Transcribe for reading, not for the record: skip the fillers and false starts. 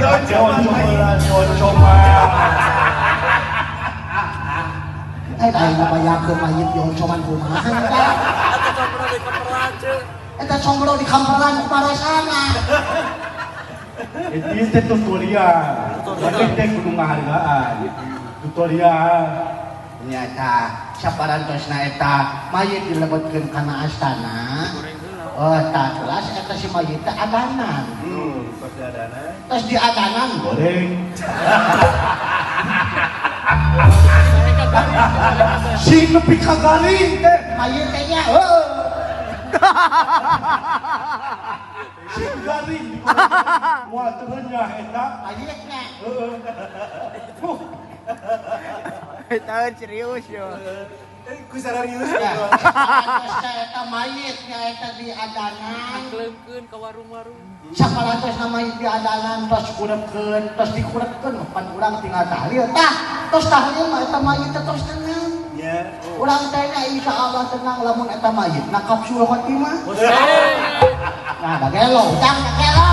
Dioncoman, dioncoman. Eh, aing ngabayangkeun mayit dioncoman kumaha eta? Eta combro di kamperan, Ceu. Eta combro di kamperan kumarasana. Itu teh tutorial. Tapi teh kudu ngahargaan. Tutorial. Nyata saparantosna eta mayit dilebetkeun kana astana. Oh, tah jelas eta si mayit teh adanan. Pas diadanan. Terus diadanan Goreng. Sing nepi ka garing teh. Mayit teh nya heuh. Sing garing digoreng. Moal teu renyah eta. Mayitna. Heeh. Huh. Tahun serius yo. Ku sararius. Ya, saparantos teh eta mayit nya eta diadanan. Angkleungkeun ka warung-warung. Saparantos na mayit diadanan tos kurepkeun, tos dikurepkeun pan urang tinggal tahlil. Tah, tos tahlil mah eta mayit teh tos tenang. Ya. Urang teh nya insyaallah tenang lamun eta mayit na kapsul khotimah. Nah, da gelo, utang da gelo.